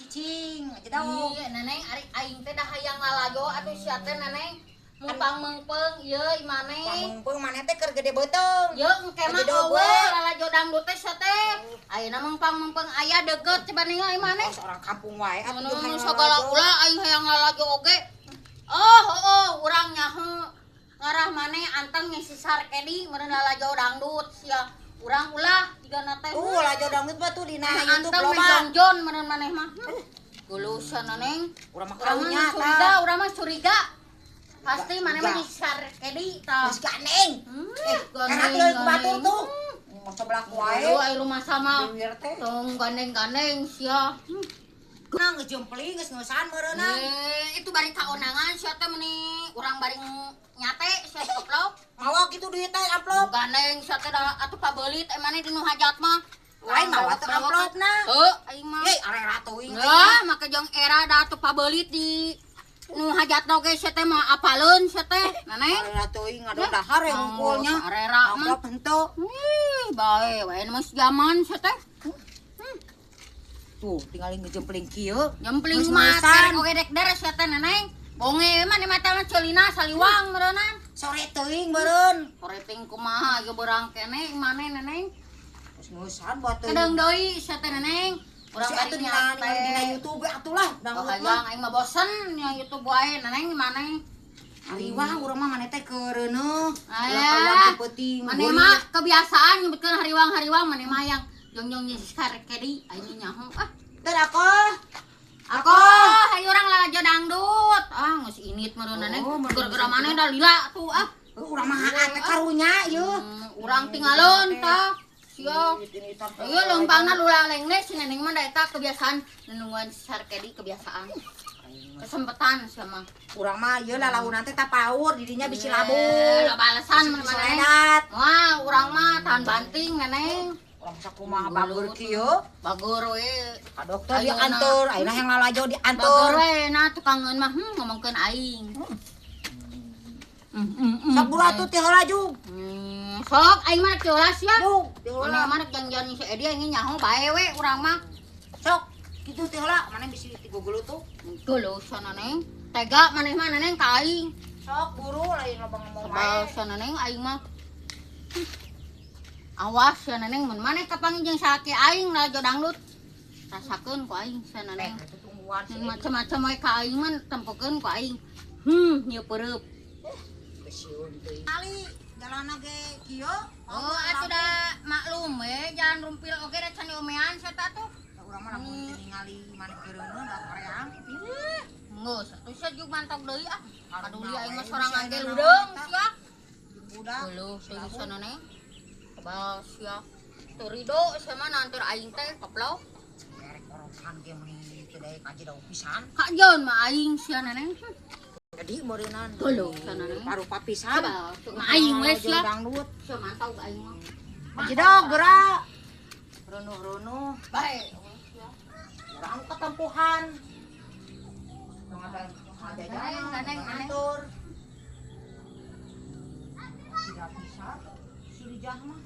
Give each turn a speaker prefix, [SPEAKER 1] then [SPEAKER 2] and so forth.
[SPEAKER 1] Cicing jedau.
[SPEAKER 2] Iya, Neneng ari aing teh dah hayang lalajo atuh sia teh Neneng. Mumpang meungpeung ieu maneh.
[SPEAKER 1] Pamungpeung maneh teh keur gede beuteung.
[SPEAKER 2] Ye engke mah eueuh lalajo dangdut teh sia teh. Ayeuna mumpang meungpeung aya deukeut coba ningali maneh.
[SPEAKER 1] Oh, orang kampung wae atuh
[SPEAKER 2] hayang sagala ulah aing hayang lalajo oge. Oh, oh, urang nyaho ngarah maneh anteng ngisi sarkedi meureun lalajo dangdut sia. Urang ulah jigana teh.
[SPEAKER 1] Lalajo dangdut mah tuh dina YouTube
[SPEAKER 2] loba. Anteng jongjon meureun maneh mah. Geulusan Neneng.
[SPEAKER 1] Urang mah karunya
[SPEAKER 2] curiga, urang mah curiga. Pasti maneh mah disarkedi tah.
[SPEAKER 1] Geus gandeng. Gandeng ku batur tuh. Mau sebelah wae.
[SPEAKER 2] Aduh, ai rumah sama. Tong gandeng-gandeng sia.
[SPEAKER 1] Nah, geus jempling geus ngeusan meureunna.
[SPEAKER 2] Itu bari kaonangan sia teh meuni urang bari nyate sia goblok.
[SPEAKER 1] Mawa kitu duit teh amplop.
[SPEAKER 2] Gandeng sia teh da atuh pabeulit eh maneh di nu hajat mah.
[SPEAKER 1] Lain mawa teh amplopna.
[SPEAKER 2] Heuh, aing mah.
[SPEAKER 1] Ye, arera teuing.
[SPEAKER 2] Lah, make jeung era da atuh pabeulit di nu hajatna oge sia teh mah apaleun sia teh, Neneng.
[SPEAKER 1] Arera teuing ngadon dahar ya hungkulnya.
[SPEAKER 2] Arera mah.
[SPEAKER 1] Amplop henteu.
[SPEAKER 2] Ih, bae wae mah jaman sia teh.
[SPEAKER 1] Tuh, tinggalin ngejempling kieu.
[SPEAKER 2] Jempling mah terek oge dek deres sia teh Neneng. Bonge mah di mata mah ceulina saliwang meureunnan.
[SPEAKER 1] Sore teuing meureun.
[SPEAKER 2] Sore teuing kumaha ieu beurang keneh maneh Neneng.
[SPEAKER 1] Geus ngeusan bae teuing.
[SPEAKER 2] Kedeung deui sia teh Neneng. Urang bari
[SPEAKER 1] nyate dina YouTube atuh lah dangdut mah.
[SPEAKER 2] Aing mah bosen nya YouTube wae Neneng maneh.
[SPEAKER 1] Hariwang urang mah maneh teh keureuneuh.
[SPEAKER 2] Aya. Maneh mah kebiasaan nyebutkeun hariwang-hariwang maneh mah yang jongjong jeung sarkedi aing nyaho ah.
[SPEAKER 1] Teu aku.
[SPEAKER 2] Aku hayu urang lalajo dangdut. Ah geus init meureun Neneng. Gara-gara maneh da lila tuh ah.
[SPEAKER 1] Urang mah haat teh karunya ieu.
[SPEAKER 2] Urang tinggalon tah. Sia. Ieu leumpangna lulaleng si Neneng mah da eta kebiasaan nungguan sarkedi kebiasaan. Kesempatan sia mah.
[SPEAKER 1] Urang mah ieu lalaunan teh tapaur di dinya bisi labu.
[SPEAKER 2] Loba alasan maneh. Wah, urang mah tahan banting Neneng.
[SPEAKER 1] Urang sakumaha bager kieu?
[SPEAKER 2] Bager we.
[SPEAKER 1] Ka dokter dianteur, ayeuna hayang lalajo dianteur.
[SPEAKER 2] Bager we na tukangeun mah ngomongkeun aing.
[SPEAKER 1] Sok buru atuh ti heula jug.
[SPEAKER 2] Sok aing mah rek heula sia. Maneh mah rek jangjan si Edi aing nyaho bae we urang mah.
[SPEAKER 1] Sok kitu ti heula maneh bisi tigugulutuh.
[SPEAKER 2] Geuleuh sana Neng. Tega maneh mah Neneng ka aing.
[SPEAKER 1] Sok buru lain loba ngomong wae.
[SPEAKER 2] Sana Neng aing mah. Awas ya Neneng mun maneh kapanggih jeung salaki aing lalajo dangdut. Rasakeun ku aing sia Neneng. Macam-macam wae ka aing mah tempokeun ku aing. Ieu peureub.
[SPEAKER 1] Sieun teuing. Ali jalanna ge kieu.
[SPEAKER 2] Oh, atuh da maklum we jalan rumpil oge da can diomean sia teh atuh.
[SPEAKER 1] Da urang mah lamun teu ningali maneh keureuneuh da koreang.
[SPEAKER 2] Geus atuh sia jeung mantog deui ah. Paduli aing mah sorangan ge ludeung sia.
[SPEAKER 1] Budak.
[SPEAKER 2] Geuleuh teuing sia Neneng. Kebal sia. Teu rido sia mah nanteur aing teh koplok.
[SPEAKER 1] Merek orokan ge meuni teu daek aja daun pisan.
[SPEAKER 2] Kajeun mah aing sia Neneng.
[SPEAKER 1] Jadi meureunnan.
[SPEAKER 2] Geuleuh sia Neneng.
[SPEAKER 1] Parupa pisan.
[SPEAKER 2] Mah aing we sia.
[SPEAKER 1] Dangdut.
[SPEAKER 2] Sia mantau aing mah.
[SPEAKER 1] Jedog geura. Reunuh-reunuh.
[SPEAKER 2] Bae.
[SPEAKER 1] Urang katempuhan. Ngajajanan, ngatur. Tidak bisa. Surijah mah.